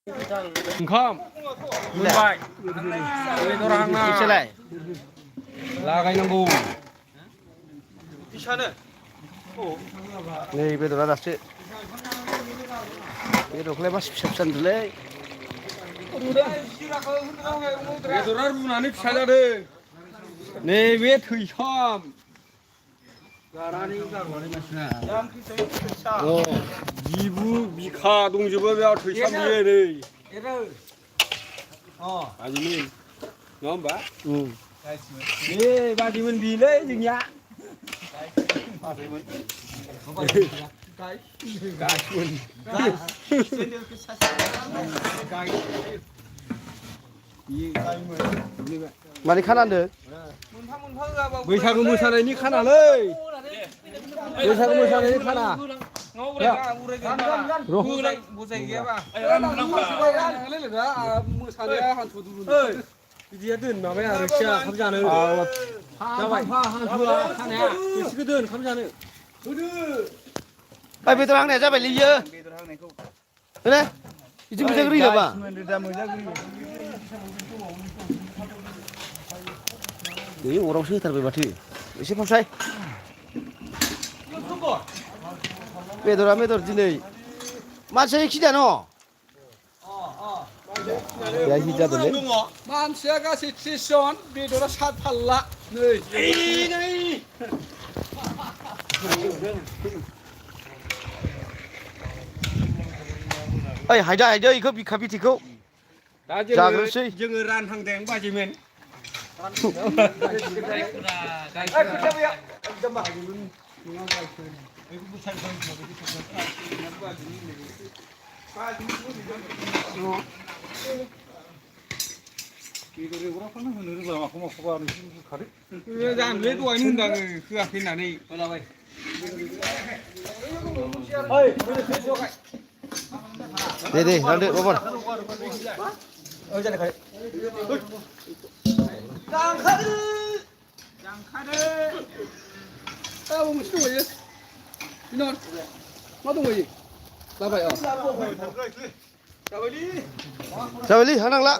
ओंखाम मोनबाय बेदर हांना इसेलाय लागायनांगौ नै बेदरा दासो बेदरखौलाय मासे फिसा फिसा नुदोंलै बेदरा रुनानै फिसा जादों नैबे थैसाम बिबु बिखा दंजोबो बेयाव थैसाम बियो नै बाजिमोन नङा होमबा नै बाजिमोन बिलै जोंनिया गासिमोन मानि खानांदों बैसागु मोसानायनि खानालै बैसागु मोसानायनि खाना बिदिया दोन माबाया रोसिया ओंखाम जानो जाबाय हांसोआ खानाया एसेखौ दोन ओंखाम जानो ओइ बेदर हांनाया जाबायलै इयो होने बिदि मोजां ग्रि नामा नै अरावसो होथारबाय माथो एसे फावसाय बेदरा बेदर दिनै मानसिया एखि न' मानसिया गासै 30 जन बेदरा 7 फाल्ला नै ओइ हायदा हायदो इखौ बिखा बिथैखौ दा जाग्रोसै जोङो रानहांदों बाजिमोन जानोलै दहायनो होनदों आङो होआखै होननानै दे रानदो बाबर मोनसे दंबायो बिनर मा दंबायो जाबाय जाबायलै हानांला